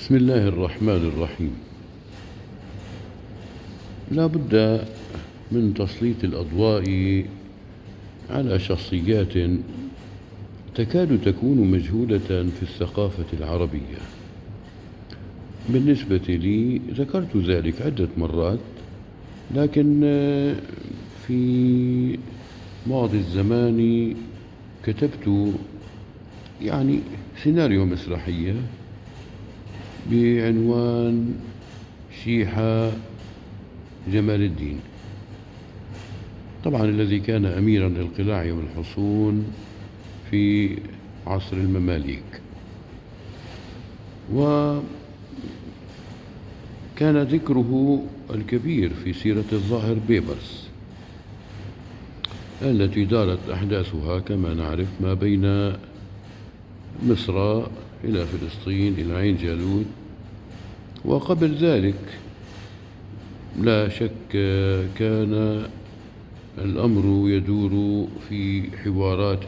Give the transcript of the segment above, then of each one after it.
بسم الله الرحمن الرحيم. لا بد من تسليط الأضواء على شخصيات تكاد تكون مجهولة في الثقافة العربية. بالنسبة لي ذكرت ذلك عدة مرات، لكن في ماضي الزمان كتبت يعني سيناريو مسرحية بعنوان شيحة جمال الدين، طبعا الذي كان أميرا للقلاع والحصون في عصر المماليك، وكان ذكره الكبير في سيرة الظاهر بيبرس التي دارت أحداثها كما نعرف ما بين مصر إلى فلسطين إلى عين جالوت، وقبل ذلك لا شك كان الأمر يدور في حوارات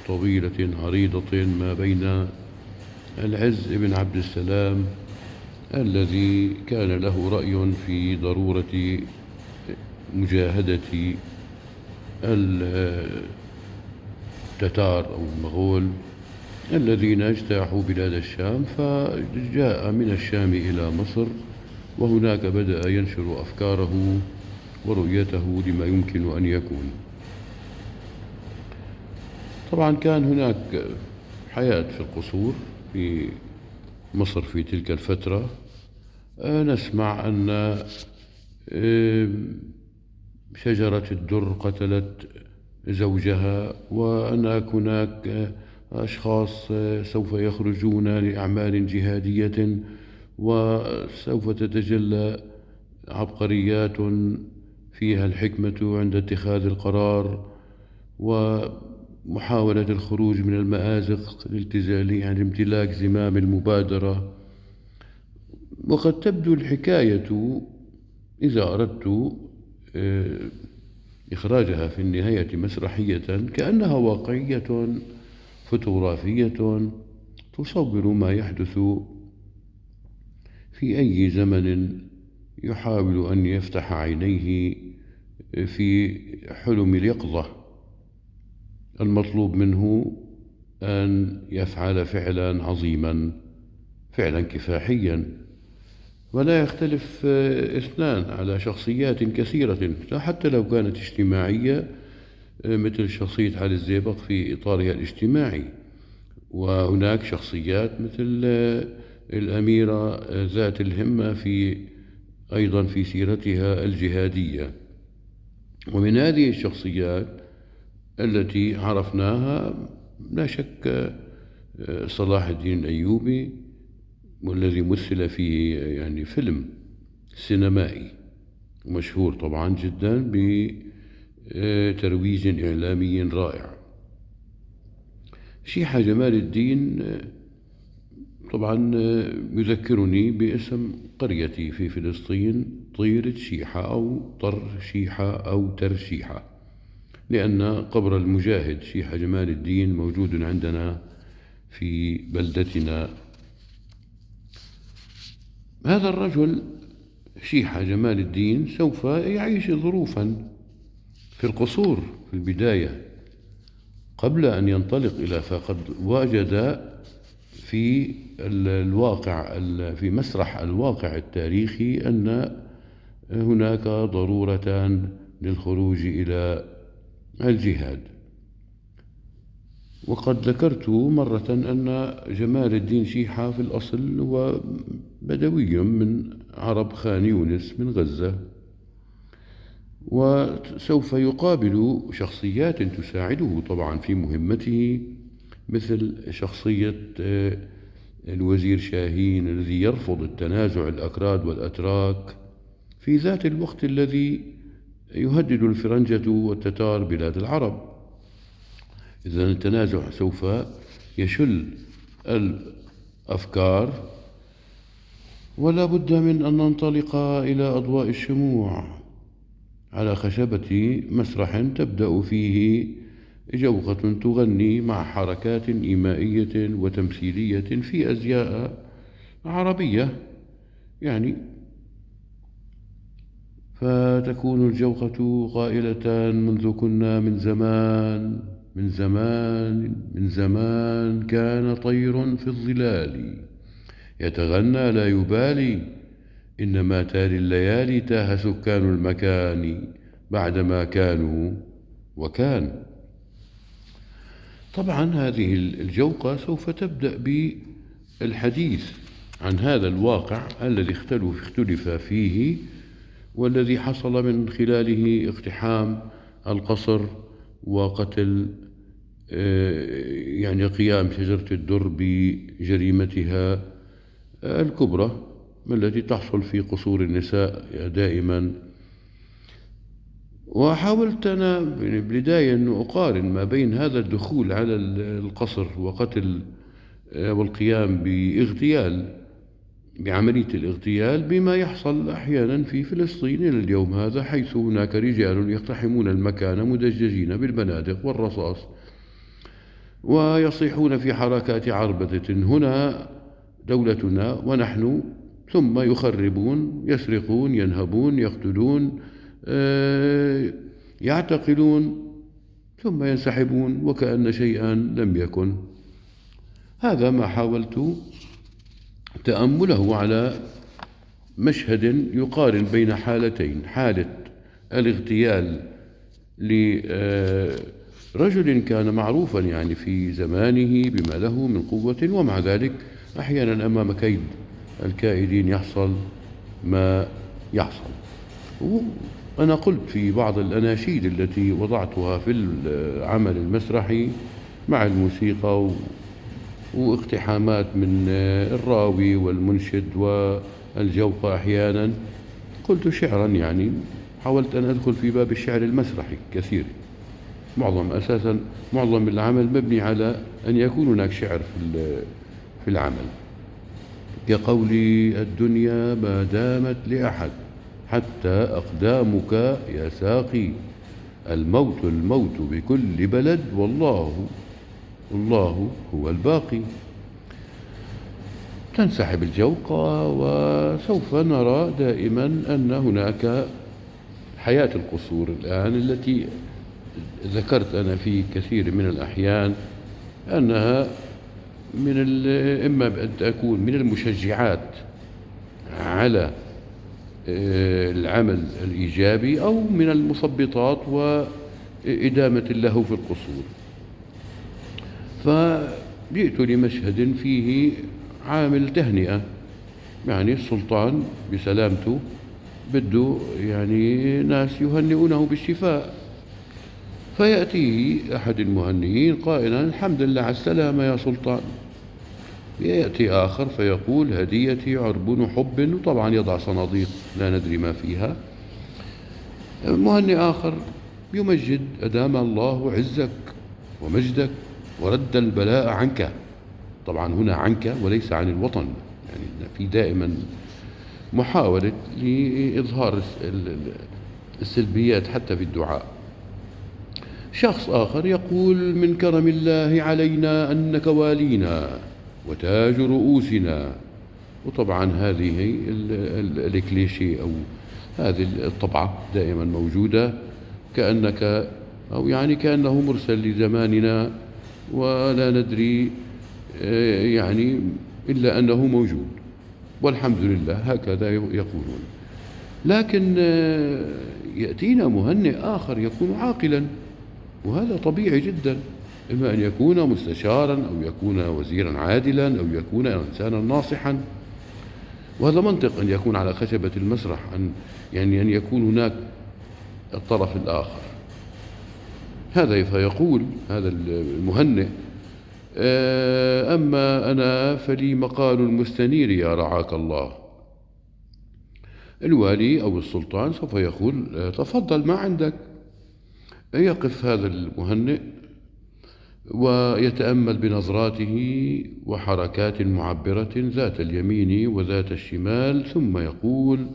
طويلة عريضة ما بين العز بن عبد السلام الذي كان له رأي في ضرورة مجاهدة التتار أو المغول الذين اجتاحوا بلاد الشام، فجاء من الشام إلى مصر، وهناك بدأ ينشر أفكاره ورؤيته لما يمكن أن يكون. طبعا كان هناك حياة في القصور في مصر في تلك الفترة. نسمع أن شجرة الدر قتلت زوجها، وأن هناك أشخاص سوف يخرجون لأعمال جهادية، وسوف تتجلى عبقريات فيها الحكمة عند اتخاذ القرار ومحاولة الخروج من المآزق الالتزالية، يعني امتلاك زمام المبادرة. وقد تبدو الحكاية إذا أردت إخراجها في النهاية مسرحية كأنها واقعية فوتوغرافية تصور ما يحدث في أي زمن يحاول أن يفتح عينيه في حلم اليقظة. المطلوب منه أن يفعل فعلا عظيما، فعلا كفاحيا. ولا يختلف اثنان على شخصيات كثيرة حتى لو كانت اجتماعية، مثل شخصية علي الزيبق في إطارها الاجتماعي، وهناك شخصيات مثل الأميرة ذات الهمة أيضا في سيرتها الجهادية. ومن هذه الشخصيات التي عرفناها لا شك صلاح الدين الأيوبي، والذي مثل فيه يعني فيلم سينمائي مشهور طبعا جدا بترويج إعلامي رائع. شيحة جمال الدين طبعا يذكرني باسم قريتي في فلسطين، طيرة شيحة أو طر شيحة أو ترشيحة، لأن قبر المجاهد شيحة جمال الدين موجود عندنا في بلدتنا. هذا الرجل شيحة جمال الدين سوف يعيش ظروفا في القصور في البداية قبل أن ينطلق إلى، فقد وجد في الواقع، في مسرح الواقع التاريخي أن هناك ضرورة للخروج إلى الجهاد. وقد ذكرت مرة أن جمال الدين شيحة في الأصل هو بدوي من عرب خان يونس من غزة، وسوف يقابل شخصيات تساعده طبعا في مهمته، مثل شخصية الوزير شاهين الذي يرفض التنازع الأكراد والأتراك في ذات الوقت الذي يهدد الفرنجة والتتار بلاد العرب. إذن التنازع سوف يشل الأفكار، ولا بد من أن ننطلق إلى أضواء الشموع على خشبة مسرح تبدأ فيه جوقة تغني مع حركات إيمائية وتمثيلية في أزياء عربية يعني. فتكون الجوقة قائلة: منذ كنا من زمان من زمان من زمان، كان طير في الظلال يتغنى لا يبالي، إنما تالي الليالي تاه سكان المكان بعدما كانوا وكان. طبعا هذه الجوقة سوف تبدأ بالحديث عن هذا الواقع الذي اختلف فيه، والذي حصل من خلاله اقتحام القصر وقتل، يعني قيام شجرة الدر بجريمتها الكبرى التي تحصل في قصور النساء دائما. وحاولت أنا بالبداية أن أقارن ما بين هذا الدخول على القصر وقتل والقيام بعملية الاغتيال بما يحصل أحيانا في فلسطين إلى اليوم هذا، حيث هناك رجال يقتحمون المكان مدججين بالبنادق والرصاص ويصيحون في حركات عربدة: هنا دولتنا ونحن، ثم يخربون، يسرقون، ينهبون، يقتلون، يعتقلون، ثم ينسحبون وكأن شيئا لم يكن. هذا ما حاولت تأمله على مشهد يقارن بين حالتين: حالة الاغتيال لرجل كان معروفا يعني في زمانه بما له من قوة، ومع ذلك أحيانا أمام كيد الكائدين يحصل ما يحصل. وأنا قلت في بعض الأناشيد التي وضعتها في العمل المسرحي مع الموسيقى واقتحامات من الراوي والمنشد والجوقة أحيانا، قلت شعرا، يعني حاولت أن أدخل في باب الشعر المسرحي كثير. معظم العمل مبني على أن يكون هناك شعر في العمل، كقولي: الدنيا ما دامت لأحد حتى أقدامك يا ساقي، الموت الموت بكل بلد، والله الله هو الباقي. تنسحب الجوقة، وسوف نرى دائما أن هناك حياة القصور الآن التي ذكرت أنا في كثير من الأحيان أنها إما أن تكون من المشجعات على العمل الإيجابي، أو من المثبطات وإدامة اللهو في القصور. فجئت لمشهد فيه عامل تهنئة، يعني السلطان بسلامته بده يعني ناس يهنئونه بالشفاء، فيأتيه أحد المهنئين قائلا: الحمد لله على السلامة يا سلطان. يأتي آخر فيقول: هديتي عربون حب، وطبعا يضع صناديق لا ندري ما فيها. مهنئ آخر يمجد: أدام الله عزك ومجدك ورد البلاء عنك. طبعا هنا عنك وليس عن الوطن، يعني في دائما محاولة لإظهار السلبيات حتى في الدعاء. شخص آخر يقول: من كرم الله علينا أنك والينا وتاج رؤوسنا. وطبعا هذه الكليشيه أو هذه الطبعة دائما موجودة، كأنك أو يعني كأنه مرسل لزماننا ولا ندري يعني إلا أنه موجود، والحمد لله هكذا يقولون. لكن يأتينا مهنئ آخر يكون عاقلا، وهذا طبيعي جدا، إما أن يكون مستشارا أو يكون وزيرا عادلا أو يكون إنسانا ناصحا، وهذا منطق أن يكون على خشبة المسرح، أن يعني أن يكون هناك الطرف الآخر. هذا فيقول هذا المهنئ: أما أنا فلي مقال المستنير يا رعاك الله. الوالي أو السلطان سوف يقول: تفضل ما عندك. يقف هذا المهنئ ويتأمل بنظراته وحركات معبرة ذات اليمين وذات الشمال، ثم يقول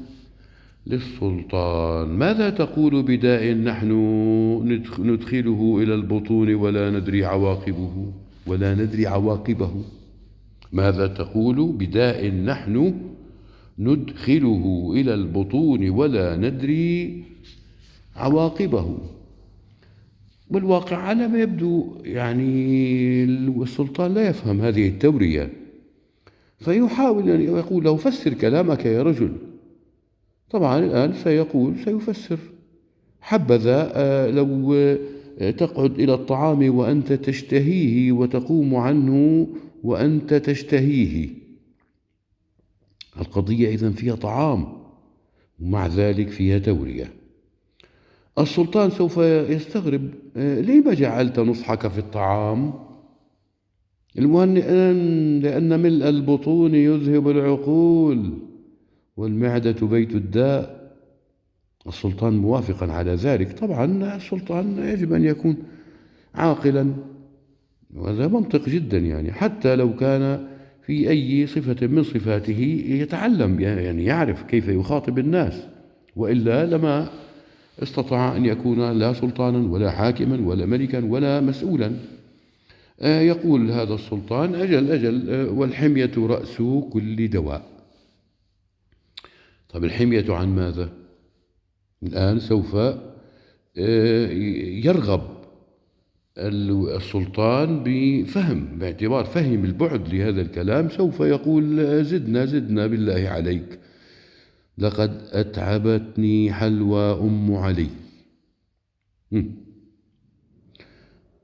للسلطان: ماذا تقول بداء نحن ندخله إلى البطون ولا ندري عواقبه، ولا ندري عواقبه. ماذا تقول بداء نحن ندخله إلى البطون ولا ندري عواقبه؟ والواقع على ما يبدو يعني السلطان لا يفهم هذه التورية، فيحاول أن يقول له فسر كلامك يا رجل. طبعا الآن سيفسر. حبذا لو تقعد إلى الطعام وأنت تشتهيه وتقوم عنه وأنت تشتهيه. القضية إذن فيها طعام ومع ذلك فيها تورية. السلطان سوف يستغرب، لما جعلت نصحك في الطعام؟ لأن ملء البطون يذهب العقول والمعدة بيت الداء. السلطان موافقا على ذلك. طبعا السلطان يجب أن يكون عاقلا، وهذا منطق جدا، يعني حتى لو كان في أي صفة من صفاته يتعلم، يعني يعرف كيف يخاطب الناس، وإلا لما استطاع أن يكون لا سلطانا ولا حاكما ولا ملكا ولا مسؤولا. يقول هذا السلطان أجل أجل، والحمية رأس كل دواء. طب الحمية عن ماذا؟ الآن سوف يرغب السلطان بفهم، باعتبار فهم البعد لهذا الكلام، سوف يقول زدنا زدنا بالله عليك، لقد أتعبتني حلوى أم علي.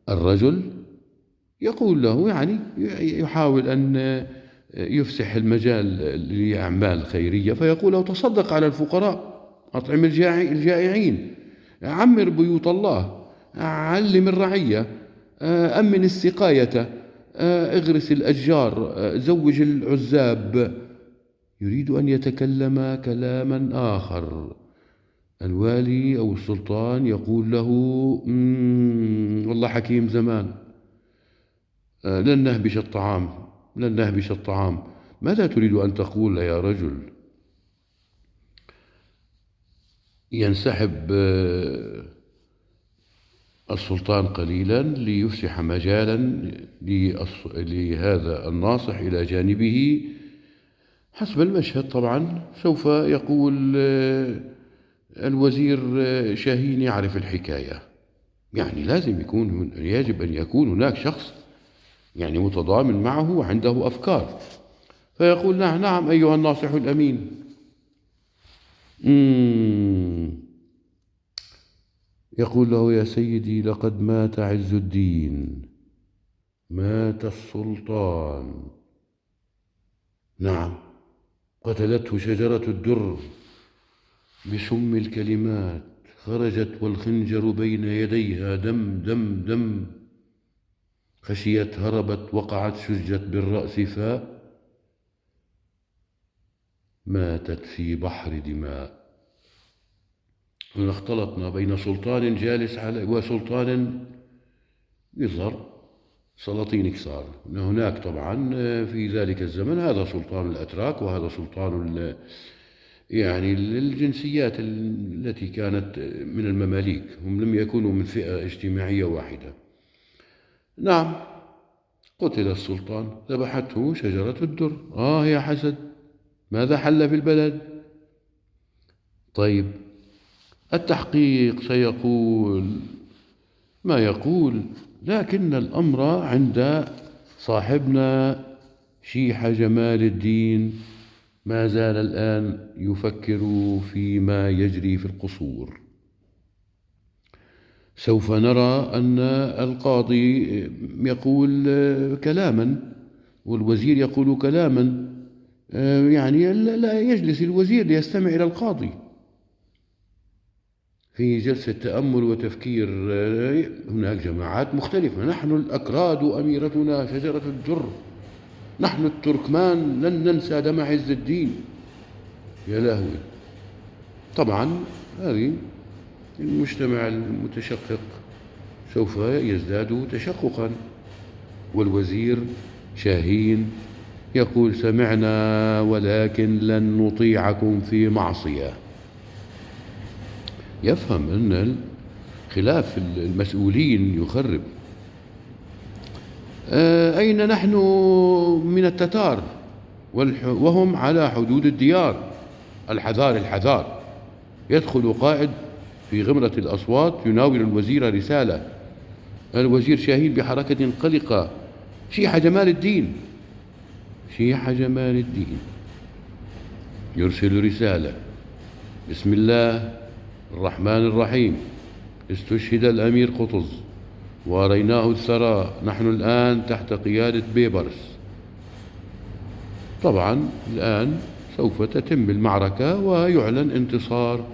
الرجل يقول له، يعني يحاول أن يفسح المجال لأعمال خيرية، فيقول له تصدق على الفقراء، أطعم الجائعين، عمر بيوت الله، علم الرعية، أمن السقاية، اغرس الأشجار، زوج العزاب. يريد أن يتكلم كلاما آخر. الوالي أو السلطان يقول له والله حكيم زمان، لن نهبش الطعام، لن نهبش الطعام. ماذا تريد أن تقول يا رجل؟ ينسحب السلطان قليلا ليفسح مجالا لهذا الناصح إلى جانبه. حسب المشهد طبعا سوف يقول الوزير شاهين يعرف الحكاية، يعني لازم يكون، يجب أن يكون هناك شخص يعني متضامن معه وعنده أفكار. فيقول نعم نعم أيها الناصح الأمين. يقول له يا سيدي لقد مات عز الدين، مات السلطان. نعم، قتلته شجرة الدر بسم الكلمات، خرجت والخنجر بين يديها دم دم دم، خشيت هربت وقعت شجت بالرأس فماتت في بحر دماء. هنا اختلطنا بين سلطان جالس على وسلطان يظهر سلاطين كسار. هناك طبعا في ذلك الزمن هذا سلطان الأتراك وهذا سلطان يعني الجنسيات التي كانت من المماليك، هم لم يكونوا من فئة اجتماعية واحدة. نعم، قتل السلطان، ذبحته شجرة الدر. يا حسد، ماذا حل في البلد؟ طيب التحقيق سيقول ما يقول، لكن الأمر عند صاحبنا شيح جمال الدين ما زال الآن يفكر فيما يجري في القصور. سوف نرى أن القاضي يقول كلاما والوزير يقول كلاما، يعني لا يجلس الوزير ليستمع إلى القاضي في جلسة تأمل وتفكير. هناك جماعات مختلفة، نحن الأكراد أميرتنا شجرة الدر، نحن التركمان لن ننسى دم عز الدين. يا لهوي. طبعا هذه المجتمع المتشقق سوف يزداد تشققا. والوزير شاهين يقول سمعنا ولكن لن نطيعكم في معصية. يفهم أن خلاف المسؤولين يخرب. أين نحن من التتار وهم على حدود الديار؟ الحذار الحذار. يدخل قائد في غمرة الأصوات يناول الوزير رسالة. الوزير شاهين بحركة قلقة: شيح جمال الدين، شيح جمال الدين يرسل رسالة: بسم الله الرحمن الرحيم، استشهد الأمير قطز وأريناه الثرى، نحن الآن تحت قيادة بيبرس. طبعا الآن سوف تتم المعركة ويعلن انتصار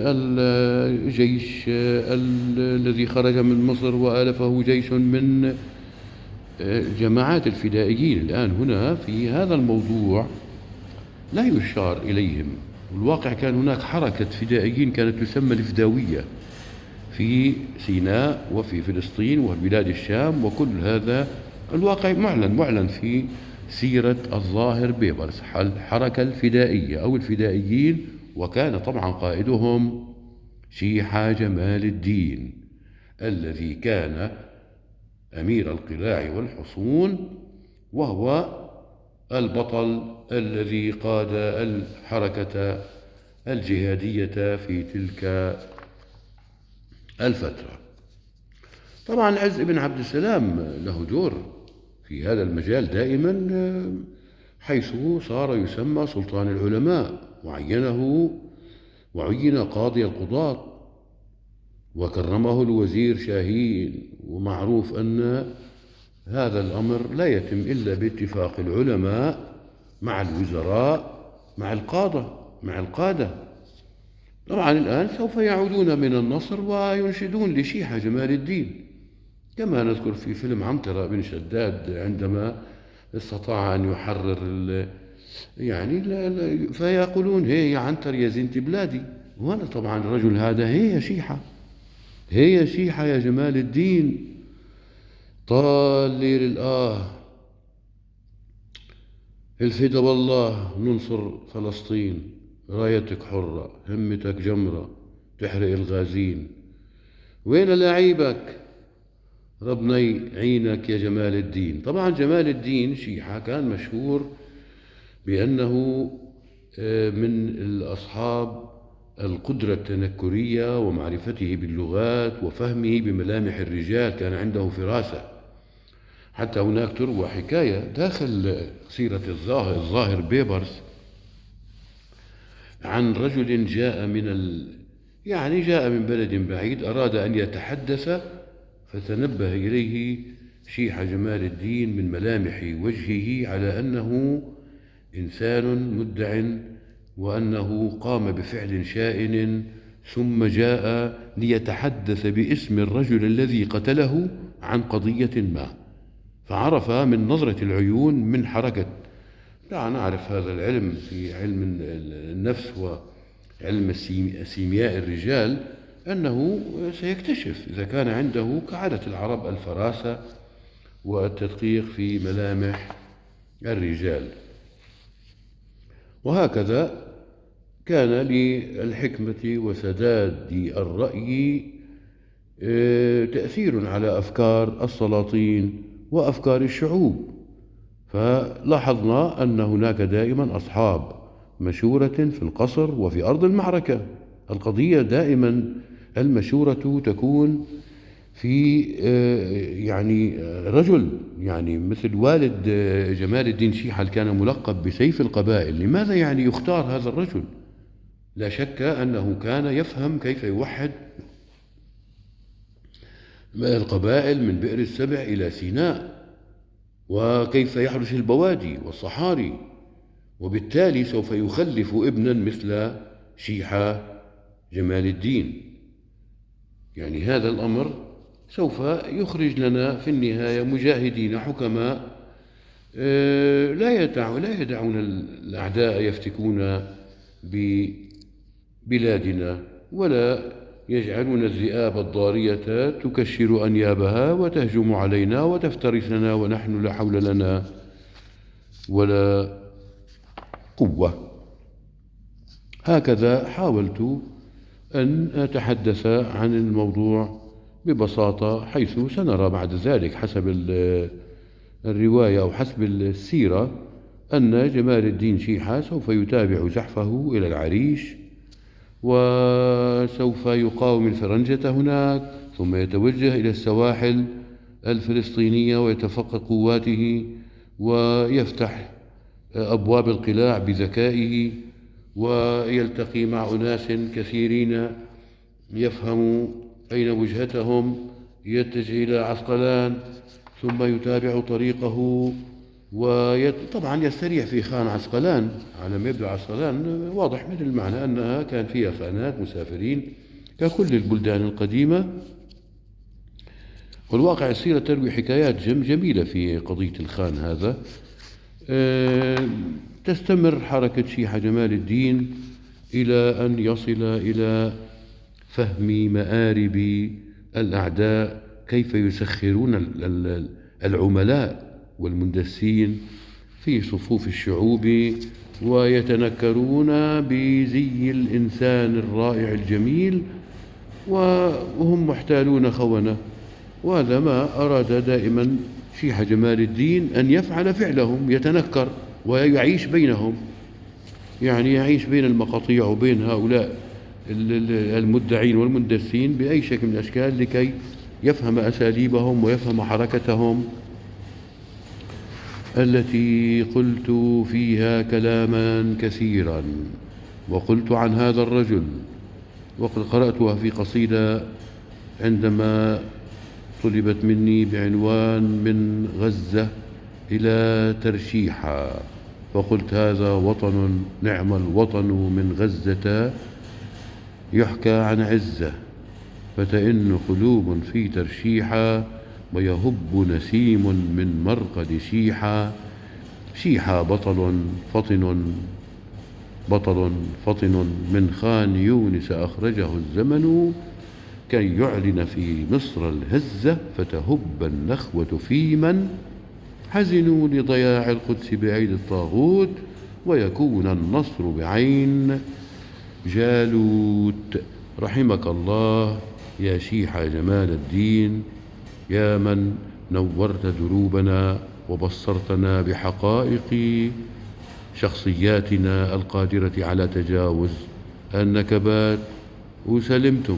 الجيش الذي خرج من مصر وآلفه جيش من جماعات الفدائيين. الآن هنا في هذا الموضوع لا يشار إليهم. الواقع كان هناك حركة فدائيين كانت تسمى الفداوية في سيناء وفي فلسطين وفي بلاد الشام، وكل هذا الواقع معلن في سيرة الظاهر بيبرس، الحركة الفدائية أو الفدائيين، وكان طبعا قائدهم شيحة جمال الدين الذي كان أمير القلاع والحصون، وهو البطل الذي قاد الحركة الجهادية في تلك الفترة. طبعا العز بن عبد السلام له دور في هذا المجال دائما، حيث صار يسمى سلطان العلماء، وعين قاضي القضاة، وكرمه الوزير شاهين. ومعروف أن هذا الأمر لا يتم إلا باتفاق العلماء مع الوزراء مع القادة. طبعا الآن سوف يعودون من النصر وينشدون لشيحة جمال الدين، كما نذكر في فيلم عنترة بن شداد عندما استطاع أن يحرر يعني فيقولون هي يا عنتر يا زينة بلادي. وأنا طبعا الرجل هذا هي يا شيحة، هي يا شيحة يا جمال الدين، طال ليل الآه الفدا والله ننصر فلسطين، رايتك حرة همتك جمرة تحرق الغازين، وين لعيبك ربنا يعينك يا جمال الدين. طبعا جمال الدين شيحة كان مشهور بأنه من الأصحاب القدرة التنكرية ومعرفته باللغات وفهمه بملامح الرجال، كان عنده فراسة. حتى هناك تروى حكاية داخل سيرة الظاهر بيبرس عن رجل جاء من جاء من بلد بعيد، أراد أن يتحدث، فتنبه إليه شيح جمال الدين من ملامح وجهه على أنه إنسان مدع وأنه قام بفعل شائن، ثم جاء ليتحدث باسم الرجل الذي قتله عن قضية ما، فعرف من نظرة العيون من حركة. لا نعرف هذا العلم في علم النفس وعلم سيمياء الرجال أنه سيكتشف إذا كان عنده كعادة العرب الفراسة والتدقيق في ملامح الرجال. وهكذا كان للحكمة وسداد الرأي تأثير على أفكار السلاطين وأفكار الشعوب. فلاحظنا أن هناك دائما أصحاب مشورة في القصر وفي أرض المعركة. القضية دائما المشورة تكون في يعني رجل، يعني مثل والد جمال الدين شيحة كان ملقب بسيف القبائل. لماذا يعني يختار هذا الرجل؟ لا شك أنه كان يفهم كيف يوحد القبائل من بئر السبع إلى سيناء، وكيف يحرس البوادي والصحاري، وبالتالي سوف يخلف ابنا مثل شيحة جمال الدين. يعني هذا الأمر سوف يخرج لنا في النهاية مجاهدين حكماء لا يدعون الأعداء يفتكون ببلادنا، ولا يجعلون الذئاب الضارية تكشر أنيابها وتهجم علينا وتفترسنا ونحن لا حول لنا ولا قوة. هكذا حاولت أن أتحدث عن الموضوع ببساطة، حيث سنرى بعد ذلك حسب الرواية أو حسب السيرة أن جمال الدين شيحة سوف يتابع زحفه إلى العريش، وسوف يقاوم الفرنجة هناك، ثم يتوجه إلى السواحل الفلسطينية ويتفقد قواته ويفتح أبواب القلاع بذكائه، ويلتقي مع أناس كثيرين يفهم أين وجهتهم، يتجه إلى عسقلان ثم يتابع طريقه، وطبعا يستريح في خان عسقلان. على ما يبدو عسقلان واضح من المعنى أنها كان فيها خانات مسافرين ككل البلدان القديمة. والواقع السيرة تروي حكايات جميلة في قضية الخان هذا. تستمر حركة شيحة جمال الدين إلى أن يصل إلى فهم مآرب الأعداء، كيف يسخرون العملاء والمندسين في صفوف الشعوب ويتنكرون بزي الإنسان الرائع الجميل، وهم محتالون خونة. وهذا ما أراد دائما شيحة جمال الدين أن يفعل فعلهم، يتنكر ويعيش بينهم، يعني يعيش بين المقاطيع وبين هؤلاء المدعين والمندسين بأي شكل من الأشكال، لكي يفهم أساليبهم ويفهم حركتهم التي قلت فيها كلاما كثيرا. وقلت عن هذا الرجل، وقد قرأتها في قصيدة عندما طلبت مني بعنوان من غزة إلى ترشيحا، فقلت: هذا وطن نعم الوطن من غزة يحكى عن عزة، فتئن قلوب في ترشيحا، ويهب نسيم من مرقد شيحا، شيحا بطل فطن، بطل فطن من خان يونس أخرجه الزمن، كي يعلن في مصر الهزة، فتهب النخوة في من حزنوا لضياع القدس بعيد الطاغوت، ويكون النصر بعين جالوت. رحمك الله يا شيحة جمال الدين، يا من نورت دروبنا وبصرتنا بحقائق شخصياتنا القادرة على تجاوز النكبات. وسلمتم.